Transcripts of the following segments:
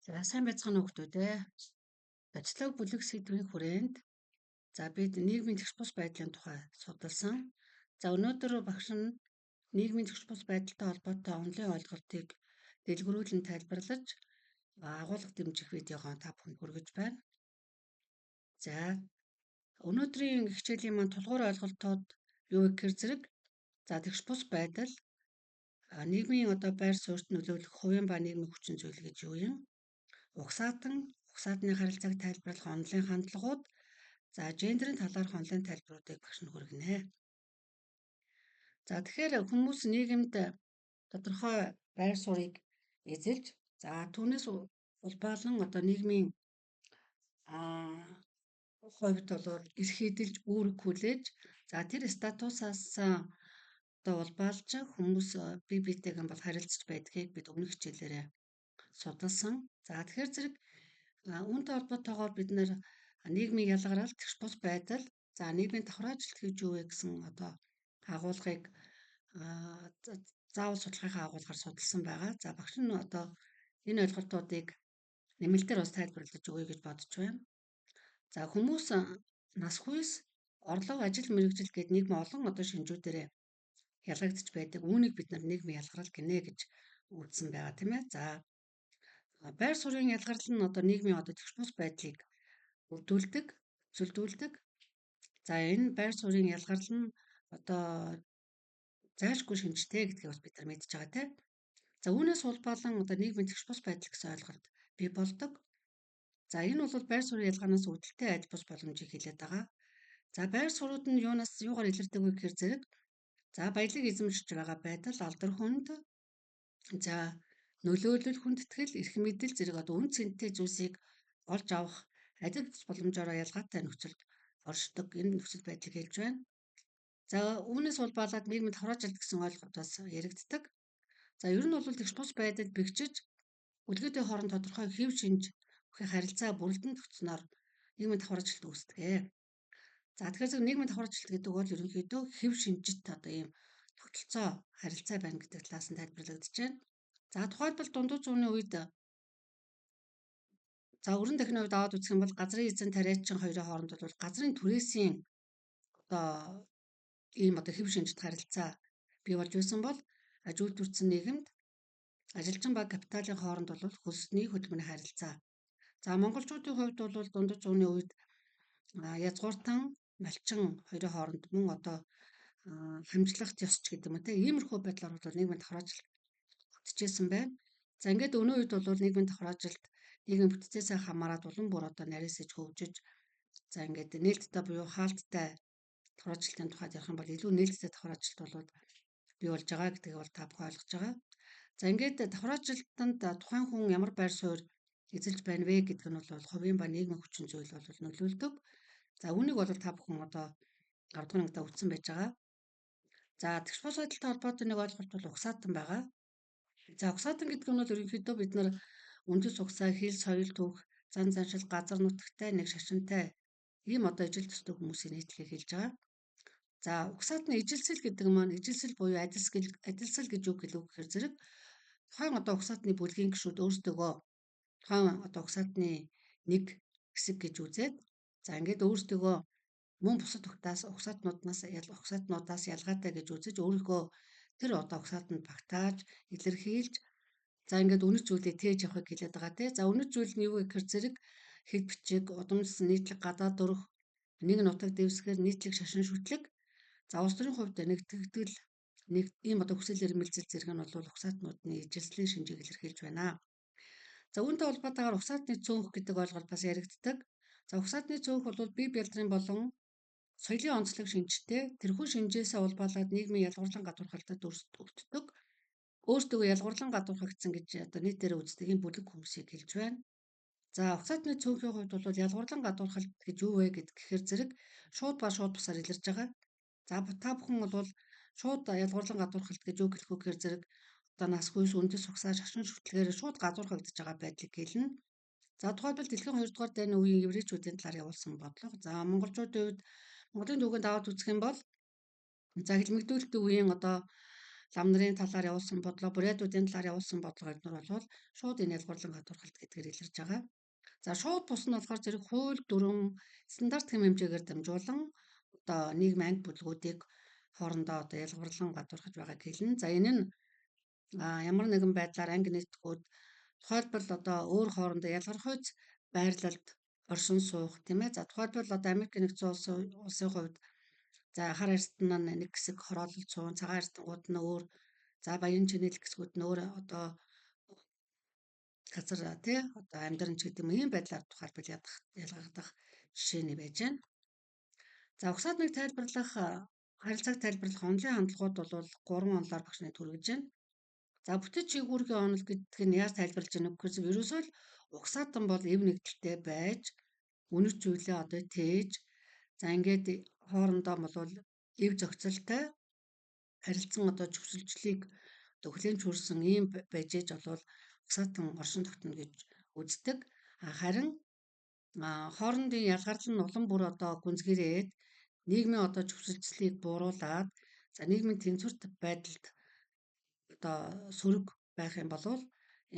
За сайн байцгаана уу хүмүүс ээ. Боцлог бүлэг сэдвийн хүрээнд за бид нийгмийн зэгш бус байдлын тухай судалсан. За өнөөдөр багш нь нийгмийн зэгш бус байдалтай холбоотой онолын ойлголтыг дэлгэрүүлэн тайлбарлаж агуулга дэмжих видеогоо та бүхэнд хүргэж байна. За өнөөдрийн хичээлийн маань тулгуур ойлголтууд юу гэхээр зэрэг за тэгш бус байдал, нийгмийн одоо байр суурьт нөлөөлөх хувийн ба нийгмийн хүчин зүйл гэж юу юм? Угсаатан, угсаатны харилцааг тайлбарлах онолын хандлагууд, за гендерийн талаарх онолын тайлбаруудыг багш нь хүргэнэ. За тэгэхээр хүмүүс нийгэмд тодорхой байр суурийг эзэлж, за түүнээс улбаалan одоо нийгмийн хувьд бол эрх эдэлж, үүрэг хүлээж, за тэр статусаас одоо улбаалж хүмүүс бие биетэйгээ бол харилцаж байдгийг бид өмнөх хичээлээрээ судалсан. За тэгэхээр зэрэг үүнтэй холбоотойгоор бид нэр нийгмийн ялгарал, тэгш бус байдал, за нийгмийн давхраажилт гэж юу вэ гэсэн одоо агуулгыг заавал судалгааныхаа агуулгаар судалсан байгаа. За багш нь одоо энэ ойлголтуудыг нэмэлтээр бас тайлбарлаж өгье гэж бодож байна. За хүмүүс нас хүйс, орлого, ажил мэргэжил гээд нийгмийн олон одоо шинжүүдээрээ ялгагдчих байдаг. Үүнийг бид нар нийгмийн ялгарал гинэ гэж үзсэн байгаа, тийм ээ. За байр суурийн ялгарл нь одоо нийгмийн одоо тэгш бус байдлыг бүрдүүлдэг, зөвлөдүүлдэг. За энэ байр суурийн ялгарл нь одоо зайлшгүй шинжтэй гэдгийг бас бид нар мэдж байгаа, тийм. За үүнээс улбаалan одоо нийгмийн тэгш бус байдал гэсэн ойлголт бий болдог. За энэ бол байр суурийн ялгаанаас үүдэлтэй адил бус боломжийг хэлээд байгаа. За байр суурьуд нь юунаас юугаар илэрдэг вэ гэхээр зэрэг за баялаг эзэмшиж байгаа байдал, алдар хүнд, за нөлөөлөл, хүндэтгэл, эрх мэдэл зэрэг одоо үн цэнтэй зүйлсийг олж авах адил бус боломжоор ялгаатай нөхцөлд оршдог энэ нөхцөл байдлыг хэлж байна. За үүнээс улбаалаад нийгэмд хавраажилт гэсэн ойлголт бас яригддаг. За ер нь бол тэгш бус байдал бэхжиж үлгийтэй хооронд тодорхой хэв шинж бүхий харилцаа бүрэлдэн тогтсноор нийгмийн давхраажилт үүсдэг. За тэгэхээр нийгмийн давхраажилт гэдэг бол ерөнхийдөө хэв шинжит одоо ийм тогтолцоо харилцаа байна гэдэг талаас нь тайлбарлагдаж байна. За тухайлбал дундад зууны үед за өрн дахины хувьд аваад үзэх юм бол газрын эзэн тариачин хоёрын хооронд бол газрын түрээсийн одоо ийм одоо хэв шинжит харилцаа бий болж байсан бол аж үйлдвэрсэн нийгэмд ажилчин ба капиталын хооронд бол хөлсний хөдөлмөрийн харилцаа. За монголчуудын хувьд бол дундад зууны үед язгууртан малчин хоёрын хооронд мөн одоо хамжлах ёсч гэдэг юм те иймэрхүү байдлаар бол нийгмийн давхраажилт бүтжсэн байна. За ингээд өнөө үед бол нийгмийн давхраажилт нийгмийн бүтцээсээ хамаарат улам бүр одоо нарийсаж хөгжиж, за ингээд нээлттэй буюу хаалттай давхраажилтын тухайд ярих юм бол илүү нээлттэй давхраажилт бол бий болж байгаа гэдгийг бол та бүхэн ойлгож байгаа. За ингээд давхраажилтанд тухайн хүн ямар байр суурь эзэлж байна вэ гэдг нь бол хувийн ба нийгмийн хүчин зүйл бол нөлөөлдөг. За үүнийг бол та бүхэн одоо 10 дугаар ангидаа үзсэн байж байгаа. За тэгш бус байдалтай холбоотой нэг ойлголт бол угсаатан байгаа. За угсаатан гэдэг нь бол ерөнхийдөө бид нар үндэс угсаа, хэл, соёл, түүх, зан заншил, газар нутагтай нэг шашинтай ийм одоо ижил төстэй хүмүүсийн нийтлэгийг хэлж байгаа. За угсаатны ижилсэл гэдэг маань ижилсэл буюу адилсэл гэж юу гэлүү гэхээр зэрэг тухайн одоо угсаатны бүлгийн гишүүд өөрсдөө тухайн одоо угсаатны нэг хэсэг гэж үзээд, за ингээд өөрсдөө мөн бусад угсаатнуудаас ялгаатай гэж үзэж өөрийнхөө тэр одоо угсаатанд багтааж илэрхийлж, за ингээд үнэт зүйлээ тээж явахыг хэлээд байгаа тий. За үнэт зүйл нь юу вэ гэхээр зэрэг хэд бичиг, удамдсан нийтлэг гадаад дөрөх, нэг нутаг дэвсгэр, нийтлэг шашин шүтлэг, за улс төрийн хувьд нэгтгэгдэл нэг ийм одоо хүсэл эрмэлзэл зэрэг нь бол угсаатнуудны ижилслийн шинжийг илэрхийлж байна. За үүнтэй холбоотойгоор угсаатны цөөнх гэдэг ойлголт бас яригддаг. За угсаатны цөөнх бол бие бялдрын болон соёлын онцлог шинжтэй тэрхүү шинжээсээ улбаалаад нийгмийн ялгуурлан гадуурхалтад өртдөг. Өөртөө ялгуурлан гадуурхагдсан гэж одоо нийтээрээ үздэг ийм бүлэг хүмүүсийг хэлж байна. За угсаатны цөөнхийн хувьд бол ялгуурлан гадуурхалт гэж юу вэ гэхээр зэрэг шууд ба шууд бусаар илэрж байгаа. За та бүхэн бол шууд ялгуурлан гадуурхалт гэж юу гэлэх вэ гэхээр зэрэг одоо нас хүйс, үндэс угсаа, шашин шүтлгээр шууд гадуурхагдаж байгаа байдлыг хэлнэ. За тухайлбал дэлхийн 2 дугаар дайны үеийн еврейчүүдийн талаар явуулсан бодлого. За монголчуудын хувьд Монголын түүхэнд аваад үзэх юм бол за хэлмэгдүүлэлтийн үеийн одоо Лам нарын талаар явуулсан бодлого, бурятуудын талаар явуулсан бодлого эднэр бол шууд энэ ялгуурлан гадуурхалт гэдгээр илэрч байгаа. За шууд бус нь болохоор зэрэг хууль дүрэм, стандарт хэм хэмжээгээр дамжуулан одоо нийгмийн анги бүлгүүдийг хоорондоо одоо ялгуурлан гадуурхаж байгааг хэлнэ. За энэ нь ямар нэгэн байдлаар анги нийтгүүд тухайлбал одоо өөр хоорондоо ялгархуйц байрлалд оршин суух, тийм ээ. За тухайлбал одоо Америк нэгдсэн улсын хувьд за хар арьстан нь нэг хэсэг хороолол цуун, цагаан арьстангууд нь өөр, за баян чинэлэг хэсгүүд нь өөр одоо газар тий одоо амьдран ч гэдэг юм, ийм байдлаар тухайлбал ялгагдах жишээний байж байна. За угсаатныг тайлбарлах харилцааг тайлбарлах онолын хандлагууд бол 3 онолоор багш нар түргэж байна. За бүтэц чигүүргийн онол гэдэг нь яаж тайлбарлаж байна вэ гэхээр ерөөсөө л угсаатан бол эв нэгдэлтэй байж үнэт зүйлээ одоо тээж, за ингээд хоорондоо бол эв зохицолтой харилцан одоо зөвшөлдлийг одоо хүлээн зөвшөөрсөн ийм байж ээж болвол угсаатан оршин тогтно гэж үздэг. Харин хоорондын ялгарлал нь улам бүр одоо гүнзгийрээд нийгмийн одоо зөвшөлдлийг бууруулад, за нийгмийн тэнцвэрт байдалд одоо сөрөг байх юм бол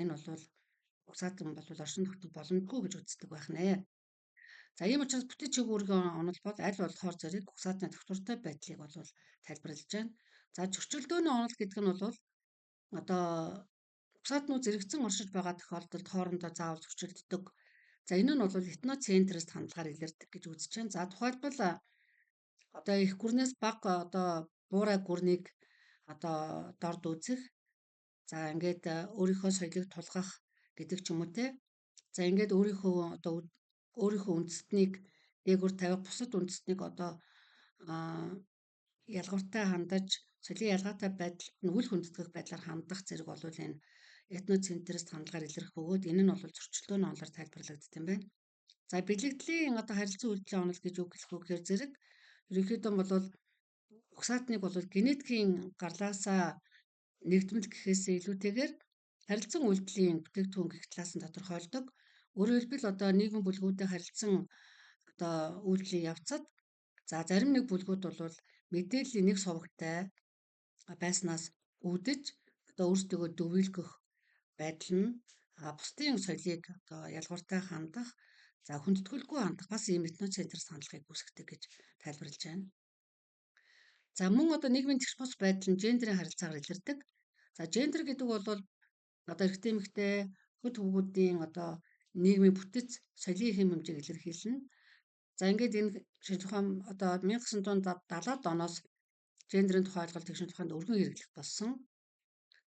энэ бол угсаатан бол оршин тогтнох боломжгүй гэж үздэг байх нэ. За ийм учраас бүтэц чигүүргийн онол бол аль болохоор зэрэг угсаатны тогтвортой байдлыг бол тайлбарлаж байна. За зөрчилдөөний онол гэдэг нь бол одоо угсаатнууд зэрэгцэн оршиж байгаа тохиолдолд хоорондоо заавал зөрчилддөг. За энэ нь бол этноцентрист хандлагаар илэрдэг гэж үзэж байна. За тухайлбал одоо их гүрнээс бага одоо буурай гүрнийг одоо дорд үзэх. За ингээд өөрийнхөө соёлыг тулгах гэдэг ч юм уу те. За ингээд өөрийнхөө одоо өөрийнхөө үндэстнийг дээгүүр тавих, бусад үндэстнийг одоо ялгавартай хандаж, соёлын ялгаатай байдалд нь үл хүндэтгэх байдлаар хандах зэрэг бол энэ этноцентрист хандлагаар илэрх бөгөөд энэ нь бол зөрчилдөөний онолоор тайлбарлагддаг юм байна. За бэлэгдлийн одоо харилцан үйлдэлийн онол гэж юу хэлэх вэ гэхээр зэрэг ерөнхийдөө бол угсаатныг бол генетикийн гарлаасаа нэгдмэл гэхээсээ илүүтэйгээр харилцан үйлдэлийн бүтээгдэхүүн гэх талаас нь тодорхойлдог. Өөрөөр хэлбэл одоо нийгмийн бүлгүүдэд харилцан одоо үйлдэлийн явцад за зарим нэг бүлгүүд бол мэдээллийн нэг сувагтай байснаас үүдэж одоо өөрсдийгөө дөвөөлгөх байдал нь бусдын соёлыг одоо ялгууртай хандах, за хүндэтгэлгүй хандах бас ийм этноцентрист хандлагыг үүсгэдэг гэж тайлбарлаж байна. За мөн одоо нийгмийн тэгш бус байдал нь гендерийн харилцаагаар илэрдэг. За гендер гэдэг бол одоо эрэгтэй эмэгтэй хөл хөвгүүдийн одоо нийгмийн бүтэц соёлын хэм хэмжээг илэрхийлнэ. За ингээд энэ шинж ухаан одоо 1970-ад оноос гендерийн тухай ойлголт шинж ухаанд өргөн хэрэглэх болсон.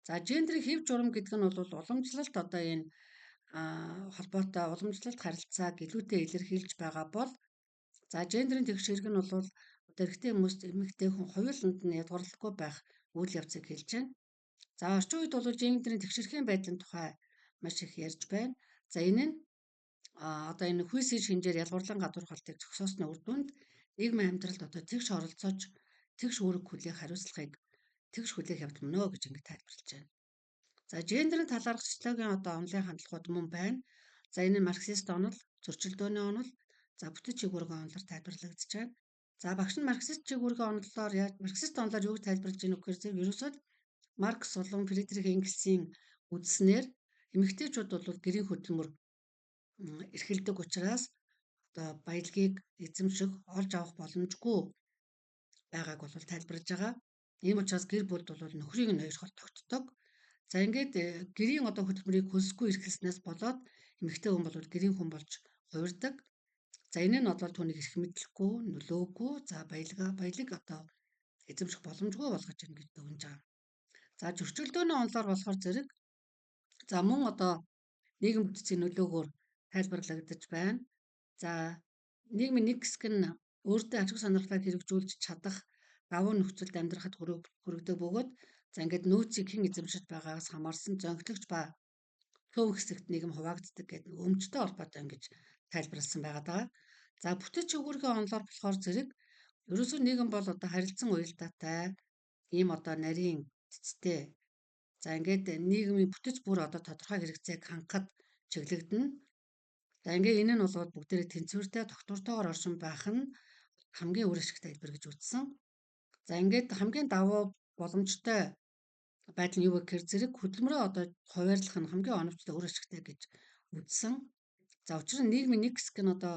За гендерийн хэв журам гэдэг нь бол уламжлалт одоо энэ холбоотой уламжлалт харилцааг илүүтэй илэрхийлж байгаа бол за гендерийн тэгш хэрэг нь бол одоо эрэгтэй хүмүүс эмэгтэй хүн хоёуланд нь ядгуурлахгүй байх үйл явцыг хэлж байна. За орчин үед бол гендерийн тэгшэрхийн байдлын тухай маш их ярьж байна. За энэ нь одоо энэ хүйсийн шинжээр ялгуурлан гадуурхалтыг зогсоосны үр дүнд нийгмийн амьдралд одоо тэгш оролцож тэгш үүрэг хүлээх хариуцлагыг тэгш хүлээх явдал мөн өө гэж ингэ тайлбарлаж байна. За гендерийн талаарх социологийн одоо онолын хандлагууд мөн байна. За энэ нь марксист онол, зөрчилдөөний онол, за бүтэц чигүүргийн онолоор тайлбарлагдаж байна. За багш нь марксист чигүүргийн онолоор яаж марксист онолоор юуг тайлбарлаж байна вэ гэхээр зэрэг ерөөсөө Маркс болон Фридрих Энгельсийн үзснээр эмэгтэйчүүд бол гэрийн хөдөлмөр эрхэлдэг учраас одоо баялагийг эзэмших, олж авах боломжгүй байгааг бол тайлбарлаж байгаа. Ийм учраас гэр бүлд бол нөхрийг нь хоёр хол тогтдог. За ингээд гэрийн одоо хөдөлмөрийг хөлсгүй эрхэлснээс болоод эмэгтэй хүн бол гэрийн хүн болж хувирдаг. За энэ нь бол түүнийг эрх мэдлэхгүй, нөлөөгүй, за баялаг одоо эзэмших боломжгүй болгож байна гэж дүгнэж байгаа. За зөрчилдөөний онолоор болохоор зэрэг за мөн одоо нийгэм бүтцийн нөлөөгөөр тайлбарлагдаж байна. За нийгмийн нэг хэсэг нь өөртөө ашиг сонирхлоор хэрэгжүүлж чадах давуу нөхцөлд амьдрахад хүргэдэг бөгөөд за ингээд нөөцийг хэн эзэмшиж байгаагаас хамаарсан зөнхлөгч ба төв хэсэгт нийгэм хуваагддаг гэдэг өмчтэй холбоотой ингэж тайлбарласан байгаа даа. За бүтэц чигүүргийн онолоор болохоор зэрэг ерөөсөө нийгэм бол одоо харилцан уялдаатай ийм одоо нарийн цэцтэй. За ингээд нийгмийн бүтэц бүр одоо тодорхой хэрэгцээг хангахад чиглэгдэнэ. За ингээд энэ нь бол бүгдээрээ тэнцвэртэй тогтвортойгоор оршин байх нь хамгийн үр ашигтай хэлбэр гэж үзсэн. За ингээд хамгийн давуу боломжтой Байдал нь юу вэ гэхээр зэрэг хөдөлмөрөө одоо хуваарлах нь хамгийн оновчтой, үр ашигтай гэж үзсэн. За, учир нь нийгмийн нэг хэсэг нь одоо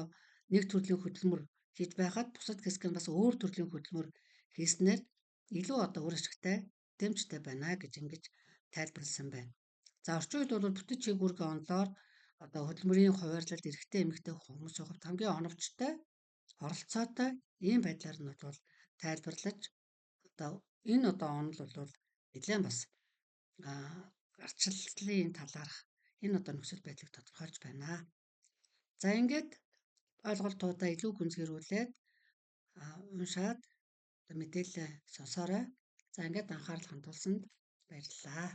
нэг төрлийн хөдөлмөр хийж байхад бусад хэсэг нь бас өөр төрлийн хөдөлмөр хийснээр илүү одоо үр ашигтай, дэмжтэй байна гэж ингэж тайлбарласан байна. За, орчин үед бол бүтэж чигүүргийн онолоор одоо хөдөлмөрийн хуваарлалд эрэгтэй, эмэгтэй хүмүүсийн хувьд хамгийн оновчтой, оролцоотой ийм байдлаар нь бол тайлбарлаж, одоо энэ одоо онол бол нэлээд бас ардчилсан талаарх энэ одоо нөхцөл байдлыг тодорхойлж байна. За, ингээд ойлголтуудаа илүү гүнзгийрүүлээд уншаад одоо мэдээлэл сонсоорой. За, ингээд анхаарал хандуулсанд баярлалаа.